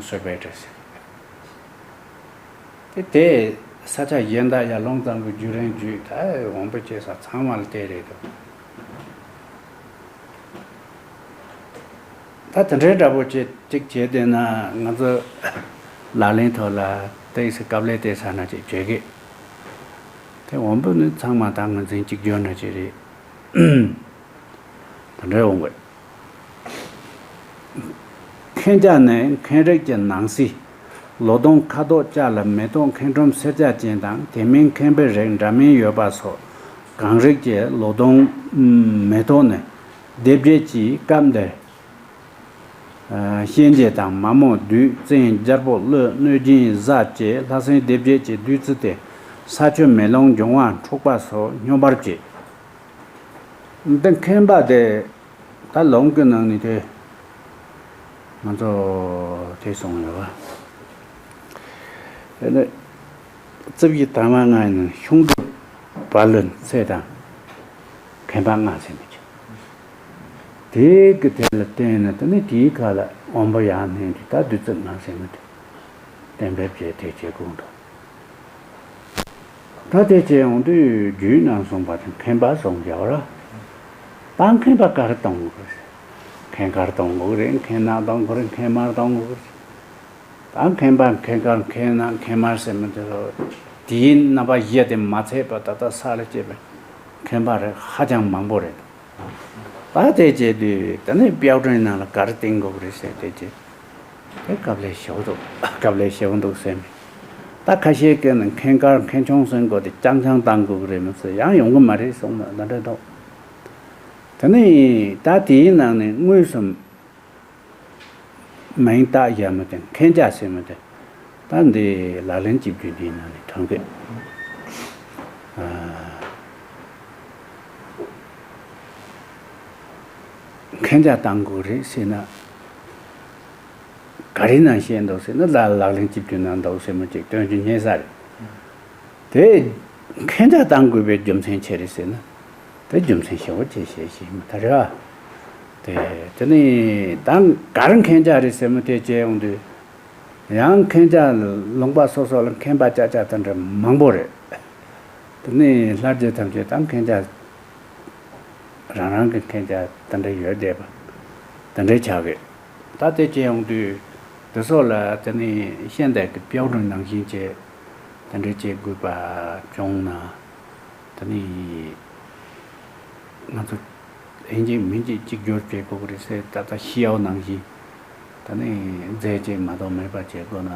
སྲོས་པའི་དྲི་ཟེར། དེ་དེ་ས་ཆ་གཞན་དག་ཡར་ལུང་ཙམ་གྱི་བརྒྱུད་རིམ་བརྒྱུད་ད་འོམ་བུ་སྐྱེ་ས་ཚང་མ་ལ་དེ་རེད་འདུག་ད་དེ་འདྲའི་འདྲ་པོ་ཅིག་ཅིག་བྱས་བསྡད་ན་ང་ཚོ་ལག་ལེན་ཐོག་ལ་ཏོག་ཙམ་དཀའ་ལས་དེ་ས་ན་ཅིག་བྱེད་གི། དེ་འོམ་བུ་ནི་ཚང་མ་ད་ངོས་འཛིན་གཅིག་གྱུར་ན་ཅིག་རེད། དེ་འདྲའི་འོང་དགོས། མཁན་ཆ་ནི་མཁན་རིགས་ཀྱི་ནང་གསེས། ལོ་དུང་ཁ་དོག་ཅ་ལ་མེ་ཏོག་མཁན་ཁྲོམ་སེར་སྐྱ་ཅན་དང་དེ་མིན་མཁན་པོའི་རིགས་འདྲ་མིན་ཡོད་པ་སོགས་གང་རིགས་ཀྱི་ལོ་དུང་མེ་ཏོག་ནི་སྡེ་བརྒྱད་ཀྱིས་སྐབས་འདིར། ཨ་གཤིན་རྗེ་དང་མ་མོ་བདུད་བཙན་རྒྱལ་པོ་ཀླུ་གནོད་སྦྱིན་གཟའ་བཅས་ལྷ་སྲིན་སྡེ་བརྒྱད་ཀྱི་བདུད་རྩི་སྟེ་ས་ཆུ་མེ་རླུང་འབྱུང་བ་འཁྲུགས་པ་སོགས་སྙོམས་པར་བྱེད། འདི་མཁན་པ་དེ་ད་ལུང་གི་ནང་ནས་དེ་ང་ཚོ་དེ་གསུངས་ཡོད་པ། དེ་ནི་རྩིབས་ཀྱི་དྭངས་མ་ལྔ་ཡིན་ན་ཤོང་སྒྲུབ་བ་ལོན་ཚེ་དང་མཁན་པ་ལྔ་ཟེར་མི་ཀྱི། དེ་གི་དེ་ལ་བརྟེན་ནས་དེ་ནི་དེའི་ཁ་ལ་འོམ་བུ་ཡར་སྣོན་དུས་ད་བདུད་རྩི་ལྔ་ཟེར་མི་དེ་གཏན་འབེབས་བྱས་དེ་བྱེད་དགོས་འདུག་ད་དེ་བྱས་ཡོང་དུས་རྒྱུད་ནང་གསུངས་པ་དེ་མཁན་པ་གསུངས་ཀྱི་ཡོད་ར། ད་མཁན་པ་ག་རེ་གཏོང་དགོས་རེད། མཁན་དཀར་གཏོང་དགོས་རེད། མཁན་ནག་གཏོང་དགོས་རེད། མཁན་དམར་གཏོང་དགོས་རེད། ད་མཁན་པ་མཁན་དཀར་མཁན་ནག་མཁན་དམར་ཟེར་མི་དེ་ཚོ་དེའི་རྣམ་པ་བཞི་དེ་མ་ཚད་པ་ད་ལྟ་ས་ལ་སྐྱེས་པའི་མཁན་པ་རེད་ཧ་ཅང་མང་པོ་རེད། ད་དེ་བྱས་དུས་ད་ནི་དཔལ་སྒྲོན་ནང་ལ་ག་རེ་བསྟེན་དགོས་རེད་ཟེར་དེ་བྱས། དེ་སྐབས་ལས་ཞེ་པོ་འདུག་སྐབས་ལས་ཞེ་པོ་འདུག་ཟེར་མི། ད་ཁ་ཤས་ཀྱིས་ནི་མཁན་དཀར་མཁན་ཆུང་ཟེར་དགོས་དེ་རྐྱང་རྐྱང་བཏང་དགོས་ཀྱི་རེད་མི་ཚེ་ཡང་ཡོང་གི་མ་རེད་གསུངས་ནས་འདི་འདྲ་འདུག་དེ་ནི་ད་དེའི་ནང་ནས་དངོས་སུ་མིང་བཏགས་བཞག་མི་དེ་མཁན་ཆ་ཟེར་མི་དེ་ད་འདི་ལག་ལེན་བྱེད་རྒྱུ་འདིའི་ནང་ནས་ཐོན་གི། ཨ། མཁན་ཆ་བཏང་དགོས་རེད་ཟེར་ན། ག་རེ་ནང་བཤད་འདུག་ཟེར་ན་ལ་ལག་ལེན་བྱེད་རྒྱུ་ནང་འདུག་ཟེར་མི་ཅིག་སྟོན་རྒྱུ་རྙེད་ས་རེད། དེ་མཁན་ཆ་བཏང་དགོས་པའི་རྒྱུ་མཚན་ཆེ་རེད་ཟེར་ན། དེ་རྒྱུ་མཚན་ཞེ་པོ་ཅིག་བཤད་ཤེས་མི་ཐར་རེད་བ། དེ་དེ་ནི་ད་ག་རེ་མཁན་ཆ་རེད་ཟེར་མི་དེ་བྱས་ཡོང་དུས། ཡང་མཁན་ཆ་ལུང་པ་སོ་སོ་ལ་མཁན་པ་ཅག་ཅག་དེ་འདྲ་མང་པོ་རེད། དེ་ནི་ལྷ་རྗེ་ཐམས་ཅད་ད་མཁན་ཆ་རང་རང་གི་མཁན་ཆ་དེ་འདྲ་ཡོད་བསྡད་པ་དེ་འདྲའི་ཆགས་གི། ད་དེ་བྱས་ཡོང་དུས་དེ་སོགས་ལ་དེ་ནི་ཤེས་ལྡན་གྱི་དཔལ་སྒྲོན་ནང་བཞིན་བྱས་དེ་འདྲ་བྱེད་དགོས་པ་བྱུང་ན་དེ་ནི། ང་ཚོ་ཨིན་ཇི་མིན་ཇི་གཅིག་གྱུར་བྱེད་དགོས་ཀྱི་རེད་ཟེར། ད་ལྟ་ཤི་ཡའོ་ནང་བཞིན་ད་ནི་རྫས་ཅིག་མ་གཏོགས་མེད་པ་བྱེད་དགོས་ན་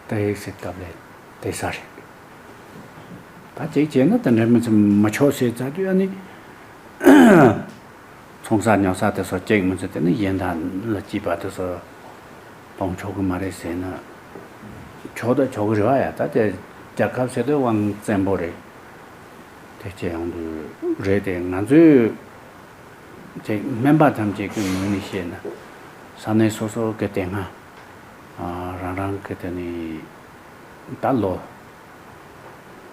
ད་ཡིག་ཟེར་སྐབས་ལས་དེ་ས་རེད། ད་ཅིག་བྱས་ན་དེ་འདྲ་མི་ཚེ་མ་ཆོག་ཟེར་ཚར་དུས་ཨ་ནི་ཚོང་ས་ཉོ་ས་དེ་ཚོ་གཅིག་མི་ཚེ་དེ་ནི་གཞན་དག་ལ་སྐྱིད་པ་དེ་ཚོ་གཏོང་ཆོག་གི་མ་རེད་ཟེར་ན་ཆོག་ད་ཆོག་གི་རེད་བ། ཡ་ད་དེ་རྒྱལ་ཁབ་ཟེར་དུས་དབང་བཙན་པོ་རེད། དེ་བྱས་ཡོང་དུས་རེད་དེ་ང་ཚོས་ཅིག་སྨན་པ་ཐམས་ཅད་ཀྱི་ངོས་ནས་བཤད་ན་ས་གནས་སོ་སོ་གི་དེ་སྔ་རང་རང་གི་དེ་ནས་ད་ལོ་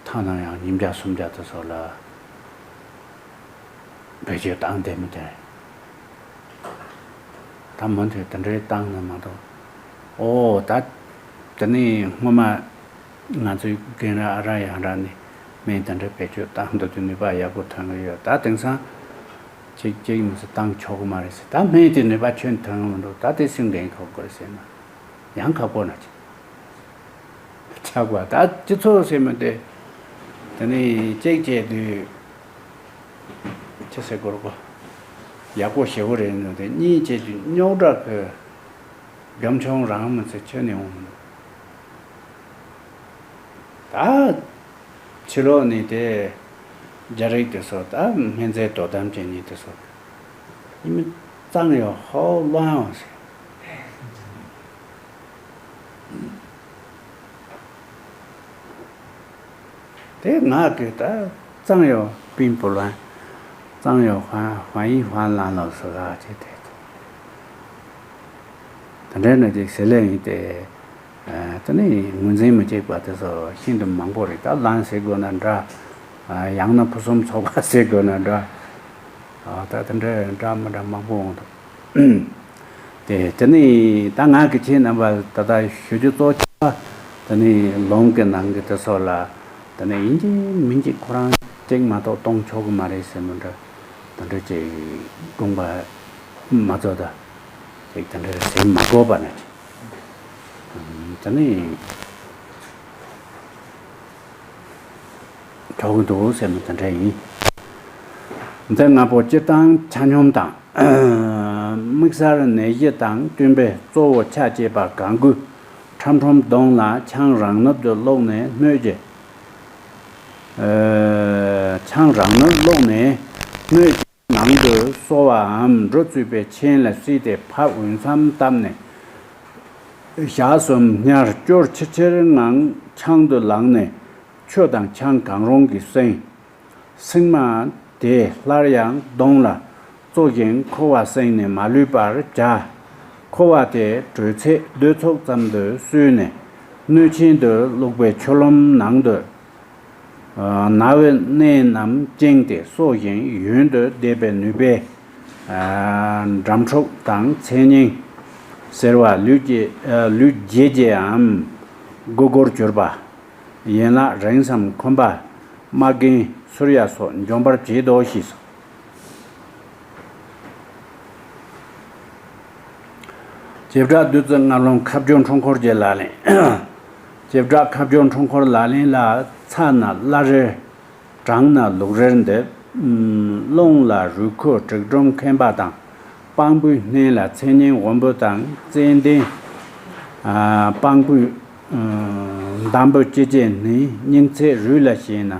ཐ་ན་ཡང་ཉིས་བརྒྱ་སུམ་བརྒྱ་དེ་ཚོ་ལ་བེད་སྤྱོད་བཏང་བསྡད་མི་དེ་ ད་མུ་མཐུད་དེ་འདྲའི་བཏང་ན་མ་གཏོགས། ཨོ་ད། དེ་ནས་སྔོན་མ་ང་ཚོའི་རྒན་ར་ཨ་ར་ཡང་ར་ནས་སྨན་དེ་འདྲ་བེད་སྤྱོད་བཏང་འདུག་དུས་ནུས་པ་ཡག་པོ་ཐོན་གི་ཡོད། ད་དེང་སང་གཅིག་གཅིག་མི་ཚེ་བཏང་ཆོག་གི་མ་རེད་ཟེར། ད་སྨན་དེ་ནུས་པ་ཁྱོན་ཐོན་གི་མི་འདུག་ད་དེ་སུས་འགན་འཁུར་དགོས་ཟེར་ན་ཡང་ཁག་པོ་ན་ཅིག་ཆགས་པ། ད་སྤྱི་ཚོགས་ཟེར་མི་དེ་དེ་ནས་གཅིག་བྱས་དུས་ཅི་ཟེར་དགོས་རེད་གོ། ཡག་པོ་ཞེ་པོ་རེད་འདུག་དེ་གཉིས་བྱས་དུས་རྙོག་དྲ་གི་རྒྱ་མཚོ་རང་མི་ཚེ་ཁྱོན་ནས་འོང་མི་འདུག་ད་ཕྱི་ལོགས་ནས་དེ་རྒྱ་རིགས་དེ་ཚོ་ད་སྨན་རྫས་དོ་དམ་བྱེད་མཁན་དེ་ཚོ་ཡིན་མི་གཙང་ཡོད་ཧོ་ལོང་ཡོད་ཟེར། དེ་ང་གི་ད་གཙང་ཡོད་པིན་པོ་ལ་གཙང་ཡོད་ཧ་ཧ་ཡིན་ཧ་ལང་ལོ་སོ་ར་ཅེ་དེ། དེ་འདྲའི་ནི་ཅིག་ཟེར་ལེ་ཡིན་ཏེ། ཨ་དེ་ནི་ངོས་འཛིན་མི་བྱེད་པ་དེ་ཚོ་ཤིན་ཏུ་མང་པོ་རེད། ད་ལན་ཟེར་དགོས་ན་འདྲ། ཨ་ཡང་ན་ཕུན་སུམ་ཚོགས་པ་ཟེར་དགོས་ན་འདྲ། ཨ་ད་དེ་འདྲ་འདྲ་མི་འདྲ་མང་པོ་འོང་འདུག་དེ་དེ་ནི་ད་ང་གི་ཁྱེད་རྣམ་པ་ད་ལྟ་ཞུ་རྒྱུ་གཙོ་ཆེ་བ་དེ་ནི་ལུང་གི་ནང་གི་དེ་ཚོ་ལ་དེ་ནི་ཡིན་གཅིག་མིན་གཅིག་ཁོ་རང་གཅིག་མ་གཏོགས་གཏོང་ཆོག་གི་མ་རེད་ཟེར་མི་འདྲ། དེ་འདྲ་ཅིག་དགོངས་པ་མ་རྫོགས་ད་ཅིག་དེ་འདྲ་ཟེར་མ་དགོས་པ་ན་ཅིག་དེ་ནི་ཆོག་གི་འདུག་ཟེར་མི་དེ་འདྲ་ཡིན། མཛད་ལྔ་པོ་སྤྱིར་བཏང་ཆ་སྙོམས་དང་། དམིགས་བསལ་ནད་གཞི་དང་བསྟུན་པའི་གཙོ་བོ་ཆ་བཅས་པ་གང་དགོས། ཁྲམ་ཁྲོམ་གདོང་ལ་ཆང་རང་ནུབ་ཏུ་བླུགས་ནས་སྣོད་ཀྱི། ཨ་ཆང་རང་ནུབ་བླུགས་ནས་སྣོད་ཀྱི་ནང་དུ་གསོ་བའམ་འབྲུ་བཙོས་པའི་ཆན་ལ་བསྲེས་ཏེ་ཕབ་འོད་མཚམས་བཏབ་ནས། ཞག་གསུམ་ཉར་སྐྱོར་ཆེར་ཆེར་ངང་ཆང་དུ་ལངས་ནས་ཆུ་དང་ཆང་གང་རུང་གིས་བསྲེགས། སྲིང་མ་དེ་སླར་ཡང་གདོང་ལ་བཙོ་ཞིང་ཁུ་བ་བསྲེངས་ནས་མ་ལུས་པར་བྱ། ཁུ་བ་དེ་དྲོད་ཚད་སྡོད་ཚུགས་ཙམ་དུ་བསྲུས་ནས་སྣོད་ཆེན་དུ་བླུགས་པའི་ཆུ་ལྷུམ་ནང་དུ། ན་བའི་གནས་རྣམས་བཅིངས་ཏེ་གསོ་ཞིང་ཡུན་དུ་བསྡད་པའི་ནུས་པས། འགྲམ་འཁྲུག་དང་ཚད་རྙིང་། སེར་བ་ལུས་ཀྱི་ལུས་བརྗེ་རྒྱུའམ་སྒུར་སྒུར་གྱུར་པ། ཡན་ལག་རིང་སམ་འཁུམས་པ། རྨ་རྒན་སུར་ཡ་སོགས་འཇོམས་པར་བྱེད་དོ་ཞེས་སོ། བྱེ་བྲག་བདུད་རྩི་ལྔ་ལོང་ཁ་སྦྱོར་འཁྲུལ་འཁོར་གྱི་ལག་ལེན། བྱེ་བྲག་ཁ་སྦྱོར་འཁྲུལ་འཁོར་ལག་ལེན་ལ་ཚ་ན་བླ་རེར། གྲང་ན་ལུག་རེར་འདེབས། རླུང་ལ་རུས་ཁུ་དྲེག་སྒྲོམ་མཁན་པ་དང་། སྤང་སྤུའི་སྣེ་ལ་ཚད་རྙིང་འོམ་བུ་དང་ཙན་དན། སྤང་སྤུའི་འདམ་བུ་ཅི་བྱས་ནི་སྙིང་ཚད་རུས་ལ་ཞེན་ན།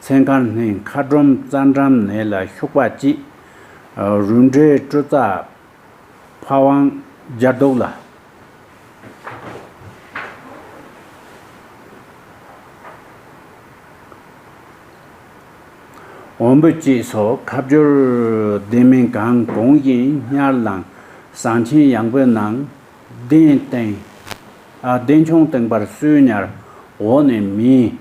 ཚན་ཁར་སྣེ་ཁ་སྒྲོམ་རྩ་འགྲམ་ནས་ལ་ཤུག་པ་གཅིག་རུས་འབྲེལ་སྤྲུ་རྩ་ཕ་ཝང་སྦྱར་དུག་ལ། འོམ་བུ་གཅིག་སོགས་ཁ་སྦྱོར་ལྡན་མིན་གང་གོང་བཞིན་སྙར་ལངས། ཟངས་ཆེན་ཡང་བུའི་ནང་གདན་བཏིང་། ཨ་གདན་ཆུང་བཏིང་པར་སུས་ཉར། འོག་ནས་མིའི།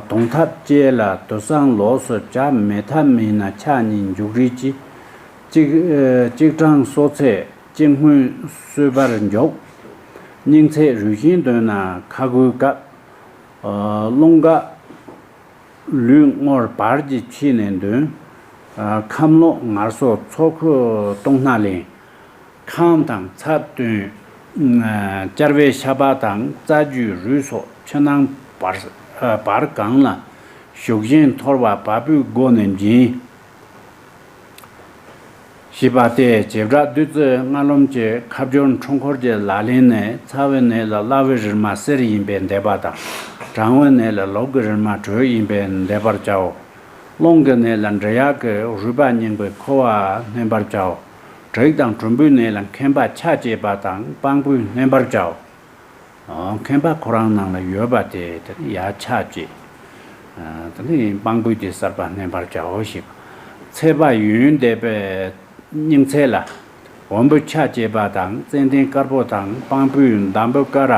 དོང་ཐབས་བཅས་ལ་དུད་སང་ལོགས་སུ་བྱ། མེ་ཐབས་མིན་ན་ཕྱག་གཉིས་འཇུག་རིགས་ཀྱི། གཅིག་གཅིག་གྲང་སོ་ཚད་གཅིག་སྔོན་གསོད་པར་འཇོག་སྙིང་ཚད་རུས་ཤིང་འདོད་ན་ཁ་དགུའི་སྐབས། རླུང་འགག་ལུས་སྔོ་བར་གྱི་ཕྱི་ནས་འདོན། ཁམས་ལོག་ངར་སོ་ཚོགས་ཁུ་སྟོང་སྣ་ལེན། ཁམས་དང་ཚད་བསྟུན། བཅར་བའི་ཤ་པགས་དང་རྩ་རྒྱུས་རུས་སོགས་ཕྱི་ནང་བར་བར་གང་ལ་ཞུགས་ཤིང་འཐོར་བ་བ་སྤུའི་སྒོ་ནས་འབྱིན། ཞེས་པ་སྟེ་བྱེ་བྲག་བདུད་རྩི་ལྔ་ལོང་གི་ཁ་སྦྱོར་འཁྲུལ་འཁོར་གྱི་ལག་ལེན་ནི་ཚ་བའི་ནད་ལ་བླ་བའི་རིལ་མ་གསེར་ཡིན་པས་འདེབས་པ་དང་། གྲང་བའི་ནད་ལ་ལུག་གི་རིལ་མ་དྲོད་ཡིན་པས་འདེབས་པར་བྱའོ། རླུང་གི་ནད་ལ་འབྲི་གཡག་གི་རུས་པ་རྙིང་པའི་ཁུ་བ་བསྣན་པར་བྱའོ། དྲེག་དང་གྲུམ་བུའི་ནད་ལ་མཁན་པ་ཆ་བཅས་པ་དང་སྤང་སྤུས་བསྣན་པར་བྱའོ། མཁན་པ་ཁོ་རང་ནང་ལ་ཡོད་པ་དེ་དེ་ནི་ཡར་ཆ་བཅས། དེ་ནི་སྤང་སྤུས་དེ་གསར་པ་བསྣན་པར་བྱའོ་ཞེས། ཚད་པ་ཡུན་འདས་པའི་སྙིང་ཚད་ལ། འོམ་བུ་ཆ་བཅས་པ་དང་ཙན་དན་དཀར་པོ་དང་སྤང་སྤུས་འདམ་བུ་ཀ་ར་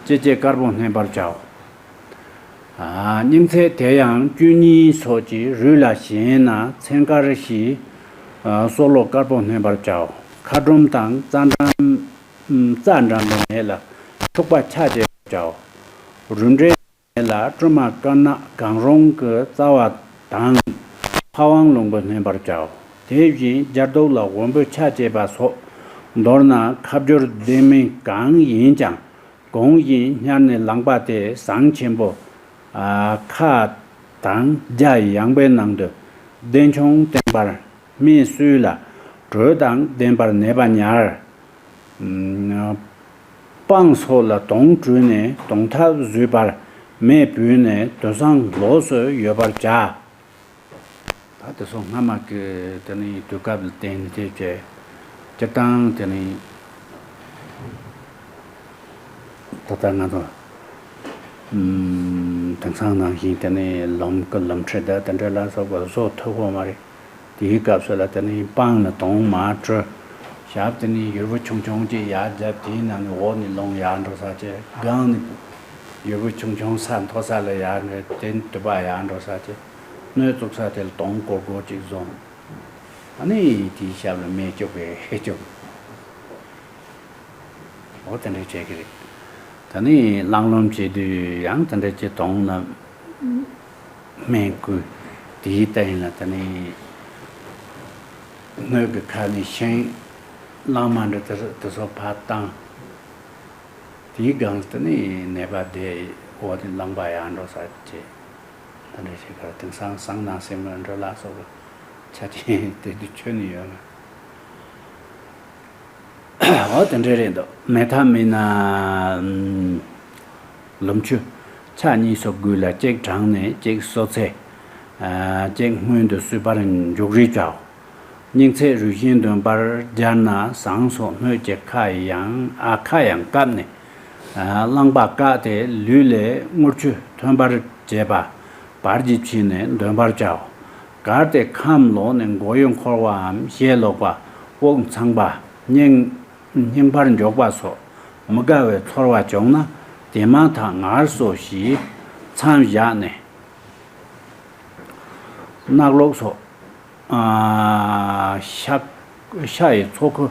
ཅེ་ཅེ་དཀར་པོ་བསྣན་པར་བྱའོ། སྙིང་ཚད་དེ་ཡང་བཅུ་གཉིས་སོགས་ཀྱི་རུས་ལ་ཞེན་ན་ཚན་དཀར་ཞིག་སྲོ་ལོ་དཀར་པོ་བསྣན་པར་བྱའོ། མཁའ་འགྲོམ་དང་རྩ་འགྲམ་རྩ་འགྲམ་པའི་མེ་ལ་འཁྲུག་པ་ཆ་བཅད་པར་བྱའོ། རུ་འདྲེན་མེ་ལ་སྤྲོ་མ་དཀར་ནག་གང་རུང་གི་རྩ་བ་དང་། ཕ་ཝང་ལུང་པ་སྨིན་པར་བྱའོ། དེ་བཞིན་སྦྱར་དུག་ལ་འོམ་བུ་ཆ་བཅད་པ་སོགས་མདོར་ན་ཁ་སྦྱོར་ལྡན་མིན་གང་ཡིན་ཀྱང་། གོང་བཞིན་སྔར་ནས་ལངས་པ་དེ་ཟངས་ཆེན་པོ། ཨ། ཁ་དང་རྒྱ་ཡངས་པའི་ནང་དུ་གདན་ཆུང་བརྟེན་པར་སྨིན་སྲོལ་ལ། དྲོད་དང་ལྡན་པར་ནད་པ་ཉར། སྤང་སོགས་ལ་དོང་བྲུས་ནས་དོང་ཐབ་བཟོས་པར་མེ་བུས་ནས་དུད་ཚང་ལོགས་སུ་ཡོད་པར་བྱ། ད་དེ་ཚོ་སྔ་མ་གི་དེ་ནི་དུས་སྐབས་ལ་བརྟེན་ནས་དེ་བྱས། སྤྱིར་བཏང་དེ་ནི་ད་ལྟ་ང་ཚོ་ཨམ་དེང་སང་ནང་བཞིན་དེ་ནི་ལོམ་གི་ལོམ་ཁྲི་དང་དེ་འདྲ་ལ་སོགས་པ་བཟོ་ཐུབ་ཀྱི་མ་རེད། དེའི་སྐབས་སུ་ལ་དེ་ནི་སྤང་ལ་དོང་མར་བྲུས། ཞབས་དེ་ནི་ཡུར་བུ་ཆུང་ཆུང་ཅིག་ཡར་བརྒྱབ། དེའི་ནང་ནས་འོག་ནས་རླུང་ཡར་འགྲོ་ས་བྱས། སྒང་ནས་ཡུར་བུ་ཆུང་ཆུང་ས་མཐོ་ས་ལ་ཡར་འགྲོ། དེ་ནས་དུད་པ་ཡར་འགྲོ་ས་བྱས། སྣོད་བཙུགས་ས་དེ་ལ་དོང་སྒོར་སྒོར་ཅིག་བཟུང་། ཨ་ནི་དེའི་ཞབས་ལ་མེ་བཅུག་པའི་ཧེ་བཅུག་འོ་དེ་འདྲ་བྱེད་ཀྱི་རེད། ད་ནི་གླང་ལོམ་བྱེད་དུས་ཡང་དེ་འདྲ་བྱེད། དོང་ལ་སྨན་བསྐུས། དེའི་སྟེང་ལ་ད་ནི་སྣོད་ཀྱི་ཁ་ནས་ཤིང་གླང་མ་འདྲ་དེ་དེ་ཚོ་ཕར་བཏང་། དེའི་སྒང་དུ་ནི་ནད་པ་བསྡད། འོ་དེ་རླངས་པ་ཡར་འགྲོ་ས་བྱེད། དེ་འདྲ་བྱེད་ཁར་དེང་སང་སང་ནང་སེམས་ལ་འགྲོ་ལ་སོགས་པ་ཆ་རྐྱེན་དེ་དུས་ཆོད་ནི་ཡོད་མ། འོ་དེ་འདྲ་རེད་འདུག་མེ་ཐབ་མིན་ན། ལོམ་ཆུ་ཕྱག་གཉིས་སུ་བགོས་ལ་གཅིག་དྲངས་ནས་གཅིག་གསོད་ཚེ། གཅིག་སྔོན་དུ་གསོད་པར་འཇུག་རིགས་བྱའོ། སྙིང་ཚད་རུས་ཤིང་འདོན་པར་སྦྱར་ན་ཟངས་སོགས་སྣོད་ཀྱི་ཁ་ཡང་ཨ་ཁ་ཡང་བཀབ་ནས། རླངས་པ་བཀག་སྟེ་ལུས་ལས་དངུལ་ཆུ་ཐོན་པར་བྱེད་པ། བར་གྱིས་ཕྱིས་ནས་འདོན་པར་བྱའོ། གལ་ཏེ་ཁམས་ལོག་ནས་མགོ་ཡུ་འཁོར་བའམ་ཞེ་ལོག་པ། དབུགས་འཚང་བ། སྙིང་སྙིང་པར་འཇོག་པ་སོགས་མི་དགའ་བའི་ཚོར་བ་བྱུང་ན། དེ་མ་ཐག་ངལ་གསོ་ཞེས་མཚམས་བཞག་ནས། གནག་ལོག་སོགས། ཤ། ཤ་ཡི་ཚོགས་ཁུ་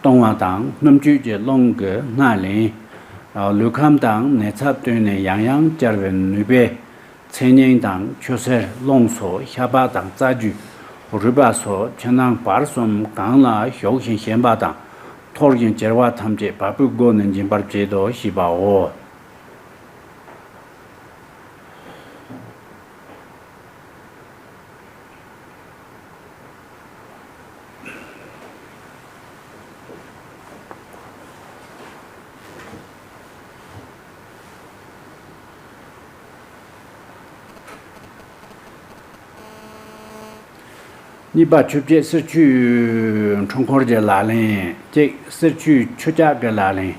གཏོང་བ་དང་། སྣུམ་བཅུད་ཀྱི་རླུང་གི་སྣ་ལེན། ལུས་ཁམས་དང་ནད་ཚབས་བསྟུན་ནས་ཡང་ཡང་བསྐྱར་བའི་ནུས་པས། ཚེ་སྙིང་དང་ཆུ་སེར་རླུང་སོགས་ཤ་པགས་དང་རྩ་རྒྱུས། རུས་པ་སོགས་ཕྱི་ནང་བར་གསུམ་གང་ལ་ཞོགས་ཤིང་ཞེན་པ་དང་འཐོར་ཞིང་གྱེར་བ་ཐམས་ཅད་བ་སྤུའི་སྒོ་ནས་འབྱིན་པར་བྱེད་དོ་ཞེས་པའོ། གཉིས་པ། ཆུ་བཅད་གསེར་ཆུས་འཁྲུལ་འཁོར་གྱི་ལག་ལེན། གཅིག་གསེར་ཆུས་ཆུ་བཅད་ཀྱི་ལག་ལེན།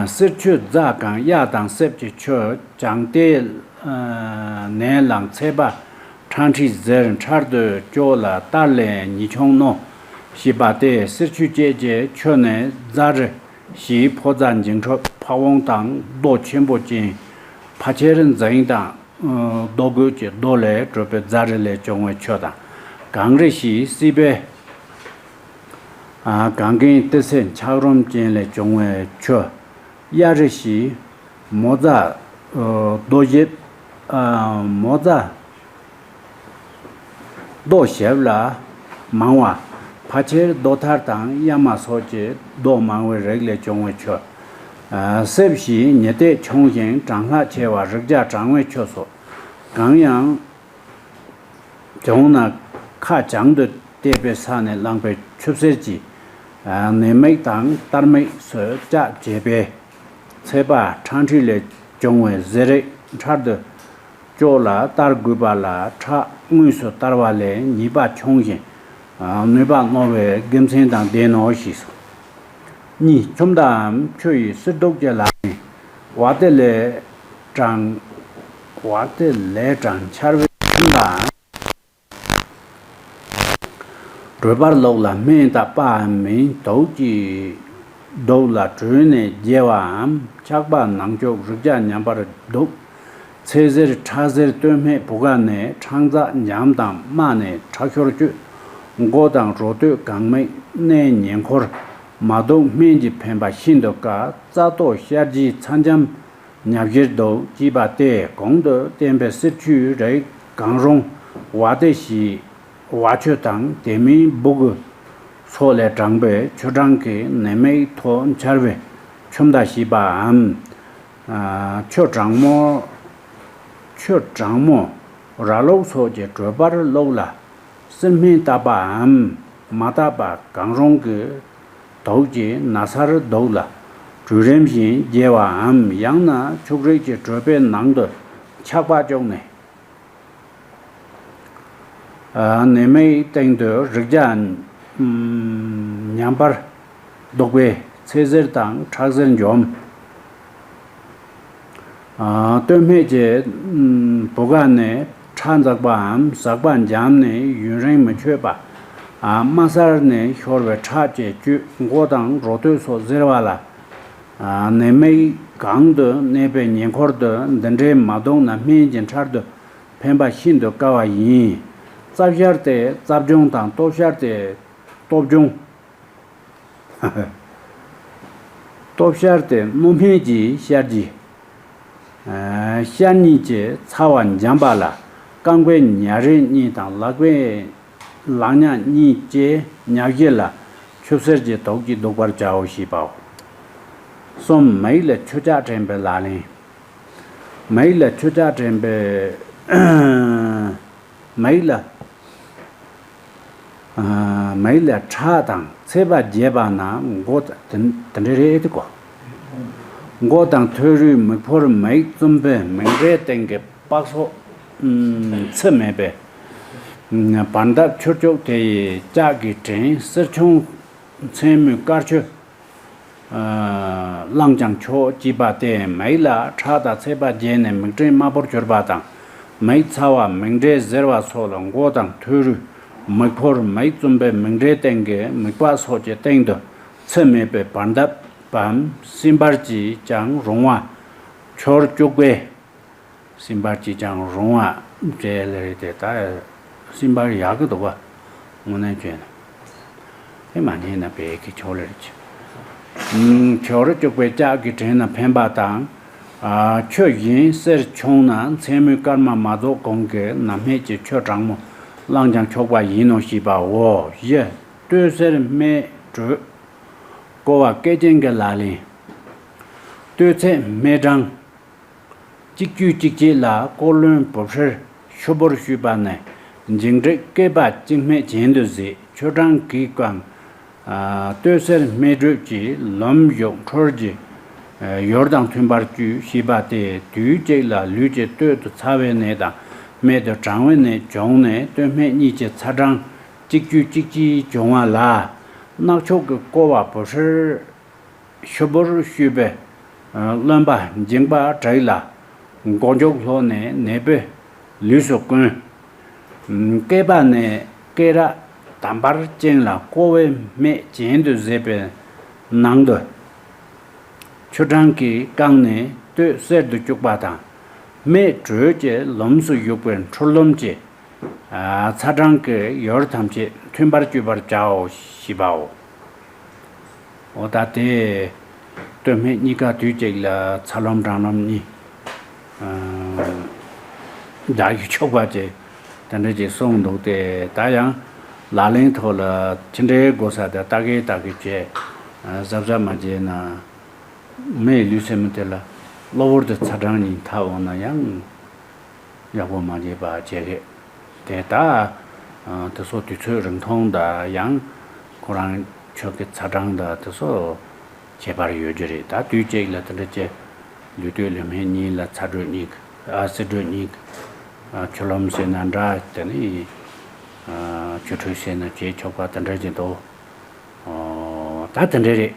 གསེར་ཆུ་རྫ་གང་གཡའ་དང་སྲིབ་ཀྱི་ཆུ། བྱང་ལྟས་ནས་ལངས་ཚད་པ། ཁྲག་མཁྲིས་གཟེར་འཕྲལ་དུ་སྐྱོ་ལ་གཏར་ལས་ཉེས་ཆུང་རྣོ། ཞེས་པ་སྟེ་གསེར་ཆུས་བཅད་ཀྱི་ཆུ་ནི་རྫ་རི་ཞེས་ཕོ་རྫ་འགྱིང་ཁྲོད་ཕ་བོང་དང་རྡོ་ཆེན་པོ་ཅན། ཕལ་ཆེར་འཛིང་དང་རྡོ་རྒོད་ཀྱི་རྡོ་ལས་གྲུབ་པའི་རྫ་རི་ལས་བྱུང་བའི་ཆུ་དང་། གངས་རི་ཞེས་སྲིད་པའི་གངས་རྒན་ཏི་སེ་འཁྱགས་རོམ་ཅན་ལས་བྱུང་བའི་ཆུ། གཡའ་རི་ཞེས་མོ་རྫ་རྡོ་ཞིབ་མོ་རྫ་རྡོ་ཞིབ་ལ་མང་བ། ཕལ་ཆེར་རྡོ་ཐར་དང་གཡའ་མ་སོགས་ཀྱི་རྡོ་མང་བའི་རིགས་ལས་བྱུང་བའི་ཆུ། སྲིབ་ཞེས་ཉི་ཟླས་ཆུང་ཞིང་གྲང་ལྷགས་ཆེ་བ་རིགས་རྒྱ་གྲང་བའི་ཆུ་སོགས། གང་ཡང་བྱུང་ན་ཁ་བྱང་དུ་བལྟས་པའི་ས་ནས་བླངས་པའི་ཆུ་སེར་གྱིས་ནད་མིག་དང་གཏར་མིག་སོགས་བཅག་བྱས་པས། ཚད་པ་ཁྲག་མཁྲིས་ལས་བྱུང་བའི་གཟེར་རིགས་འཕྲལ་དུ་སྐྱོ་ལ་གཏར་དགོས་པ་ལ། ཁྲག་དངོས་སུ་གཏར་བ་ལས་ཉེས་པ་ཆུང་ཞིང་ནུས་པ་རྣོ་བའི་དགེ་མཚན་དང་ལྡན་ནོ་ཞེས་སོ། གཉིས། ཆུམ་དང་ཆུ་ཡི་གསེར་གདུགས་ཀྱི་ལག་ལེན། བ་ཏི་ལས་དྲངས། བ་ཏི་ལས་དྲངས་འཕྱར་བའི་ཆུམ་དང་། དྲོད་འབར་ལོགས་ལ་སྨན་བཏབ་པའམ་མིན། དུག་གིས་གདུགས་ལ་དྲོས་ནས་བརྒྱལ་བའམ། ཆག་པ་ནང་སྐྱུག་རིགས་རྒྱ་ཉམས་པར་འདུག་ཚེ་གཟེར་ཁྲག་གཟེར་སྟོད་སྨད་བུ་ག་ནས། ཁྲག་འཛག་འཇམ་དང་རྨ་ནས་ཁྲག་ཤོར་སྐྱུག་མགོ་དང་རོ་སྟོད་གང་མིག་གནས་ཉེ་འཁོར་མ་གཏོགས་སྨན་གྱི་ཕན་པ་ཤིན་ཏུ་དཀའ། རྩ་ཏོག་ཤར་རྗེས་ཚ་འཇམ་ཉ་བཞིར་འདུག་ཅེས་པ་སྟེ། གོང་དུ་བསྟན་པའི་གསེར་ཆུའི་རིགས་གང་རུང་བ་དེ་བཞིན་བ་ཆུ་དང་དེ་མིན་སྦུ་གུ་སོགས་ལས་དྲངས་པའི་ཆུ་གྲང་གི་ནད་མེད་ཐོག་འཕྱར་བའི་ཆུ་མདའ་ཞེས་པའམ། ཆུ་གྲང་མོ། ཆུ་གྲང་མོ་ར་ལུག་སོགས་ཀྱི་དྲོད་འབར་བླུགས་ལ། བསིལ་སྨན་བཏབ་པའམ་མ་བཏབ་པ་གང་རུང་གི་དུག་གིས་ན་ཚར་བདུག་ལ། གྲོས་རིམ་བཞིན་བརྒྱལ་བའམ། ཡང་ན་ཕྱུགས་རིགས་ཀྱི་གྲོད་པའི་ནང་དུ་ཆག་པ་བཅུག་ནས། ནད་མེད་སྟེང་དུ་རེག་བྱ་ཉམས་པར་བདོག་པས་ཚེ་གཟེར་དང་ཁྲག་གཟེར་འཇོམས། སྟོད་སྨད་ཀྱི་བུ་ག་ནས་ཁྲག་འཛག་པའམ་ཟག་པ་འཇམ་ནས་ཡུན་རིང་མི་ཆོད་པ། དམའ་སར་ནས་ཤོར་བའི་ཁྲག་བཅས་བཅུད། མགོ་དང་རོ་སྟོད་སོགས་གཟེར་བ་ལ། ནད་མེད་གང་དུ་གནས་པའི་ཉེ་འཁོར་དུ་འདི་འདྲའི་མ་བཏུང་ན་སྨན་གྱི་འཕྲལ་དུ་ཕན་པ་ཤིན་ཏུ་དཀའ་བ་ཡིན། རྩ་བཤལ་ཏེ་རྩ་བྱུང་དང་། སྟོད་བཤལ་ཏེ་སྟོད་བྱུང་། སྟོད་བཤལ་ཏེ་རྣོ་སྨན་གྱི་བཤལ་གྱི། བཤལ་གཉིས་ཀྱི་ཚ་བ་འཇམ་པ་ལ། རྐང་པའི་ཉ་རིས་གཉིས་དང་ལག་པའི་ལག་ཉག་གཉིས་ཀྱི་ཉ་བཞི་ལ་ཆུ་སེར་གྱི་དུག་གིས་བདུག་པར་བྱའོ་ཞེས་པའོ། གསུམ། མི་ཡི་ལ་ཆུ་འཁྱག་བྲན་པའི་ལག་ལེན། མི་ཡི་ལ་ཆུ་འཁྱག་བྲན་པའི། མི་ཡི་ལ། མི་ཡི་ལ་ཁྲག་དང་ཚད་པ་བརྒྱད་པ་ན་མགོ་དང་། དེ་འདྲ་རེད་དེ་གོ། མགོ་དང་ཐོད་རུས་མིག་ཕོར་མིག་བཙུམ་པའི་མིག་འབྲས་སྟེང་གི་པགས་སོགས་ཚིགས་མེད་པའི་བར་འདབ་ཆུར་བཅུག་དེ་ཡི་ལྕགས་ཀྱི་བྲན་གསེར་ཆུང་མཚན་མོའི་དཀར་ཆུ། བླངས་ཀྱང་ཆོག་ཅེས་པ་སྟེ། མི་ཡི་ལ་ཁྲག་དང་ཚད་པ་བརྒྱད་ནས་མིག་བྲན་དམར་པོར་གྱུར་པ་དང་། མིག་ཚ་བ་མིག་འབྲས་གཟེར་བ་སོགས་ལ། མགོ་དང་ཐོད་རུས་མིག་ཕོར་མིག་བཙུམ་པའི་མིག་འབྲས་སྟེང་གི་མིག་པགས་སོགས་ཀྱི་སྟེང་དུ་ཚིགས་མེད་པའི་བར་འདབ་བམ་སྲིན་འབར་གྱིས་ཀྱང་རུང་བ། ཆུར་བཅུག་པས། སྲིན་འབར་གྱིས་ཀྱང་རུང་བ་བྲལ་རེད་དེ། ད་སྲིན་འབར་ཡག་གི་འདུག་བ། དངོས་གནས་བྱས་ན་དེ་མ་ཉན་ན་བས་ཀྱི་ཆོག་ལེར་གྱི། ཆུར་བཅུག་པའི་ལྕགས་ཀྱི་བྲན་ན་ཕན་པ་དང་། ཆུ་བཞིན་གསེར་ཆུང་ན་མཚན་མོའི་སྐར་མ་མ་རྫོགས་གོང་གི་ནམ་སྨད་ཀྱི་ཆུ་གྲང་མོ་བླངས་ཀྱང་ཆོག་པ་ཡིན་ནོ་ཞེས་པའོ། བཞི། སྟོད་གསེར་སྨད་དྲོད། བསྐོལ་བ་སྐེ་ཅན་གྱི་ལག་ལེན། སྟོད་ཚད་སྨད་གྲང་། གཅིག་བཅུ་གཅིག་བྱས་ལ་སྐོར་ལོན་བུ་ཧྲིར་ཤུབ་བུར་བཤུས་པ་ནས་འགྱིང་འགྲིག་སྐེད་པ་གཅིག་སྨད་གྱེན་དུ་བཟེད། ཆུ་གྲང་གིས་བཀང་། སྟོད་གསེར་སྨད་དྲོད་ཀྱིས་ལོམ་བཞུགས་འཁྲུལ་གྱི་ཡུལ་དང་མཐུན་པར་བཅུག་ཞེས་པ་སྟེ། དུས་གཅིག་ལ་ལུས་ཀྱི་སྟོད་དུ་ཚ་བའི་ནད་དང་སྨད་དུ་གྲང་བའི་ནད་བྱུང་ནས་སྟོད་སྨད་གཉིས་ཀྱི་ཚ་གྲང་གཅིག་བཅུ་གཅིག་བྱས་བྱུང་བ་ལ། སྣག་ཆུ་གིས་བསྐོལ་བ་བུ་ཧྲིར་ཤུབ་བུར་བཤུས་པས། རློན་པ་འགྱིང་བག་བྲིས་ལ་མགོ་མཇུག་ལྷོག་ནས་ནད་པའི་ལུས་སུ་བསྐོན། སྐེད་པ་ནས་སྐེ་རགས་དམ་པར་བཅིངས་ལ་བསྐོལ་བའི་སྨད་གྱེན་དུ་བཟེད་པའི་ནང་དུ་ཆུ་གྲང་གིས་བཀང་ནས་སྟོད་གསེར་དུ་བཅུག་པ་དང་། སྨད་དྲོད་ཀྱི་ལོམས་སུ་བཞུགས་པའི་འཁྲུལ་ལོམ་གྱི་ཚ་གྲང་གི་ཡུལ་ཐམས་ཅད་མཐུན་པར་གཅུས་པར་བྱའོ་ཞེས་པའོ། འོ་ད་དེ་སྟོད་སྨད་གཉིས་ཀ་དུས་གཅིག་ལ་ཚ་ལོམ་གྲང་ལོམ་གཉིས་རྒྱག་ཆོག་པ་བཅས་དེ་འདྲ་ཅིག་གསུངས་འདུག་སྟེ། ད་ཡང་ལག་ལེན་ཐོག་ལ་ཅི་འདྲའི་དགོས་ས་དེ་ལྟ་གི་ལྟ་གི་བྱས། གཟབ་གཟབ་མ་བྱས་ན་མི་ཡི་ལུས་སེམས་དེ་ལ་གློ་བུར་དུ་ཚ་གྲང་གཉིས་འཐབ་འོང་ན་ཡང་། ཡག་པོ་མ་བྱས་པ་བྱས་རེད། དེ་ད་དེ་ཚོ་དུས་ཚོད་རིང་ཐུང་དང་ཡང་ཁོ་རང་ཆོས་ཀྱི་ཚ་གྲང་དང་དེ་ཚོ་ཁྱད་པར་ཡོད་རྒྱུ་རེད། ད་དུས་གཅིག་ལ་དེ་འདྲ་བྱས། ལུས་སྟོད་ལུས་སྨད་གཉིས་ལ་ཚ་དྲོད་གཉིས། ཨ་བསིལ་དྲོད་གཉིས། ཨ་ཆུ་ལོམ་ཟེར་ན་འདྲ། དེ་ནི་ཨ་ཆུ་འཁྲུལ་ཟེར་ན་བྱེད་ཆོག་པ་དེ་འདྲ་ཅིག་འདུག་ཨོ་ད་དེ་འདྲ་རེད།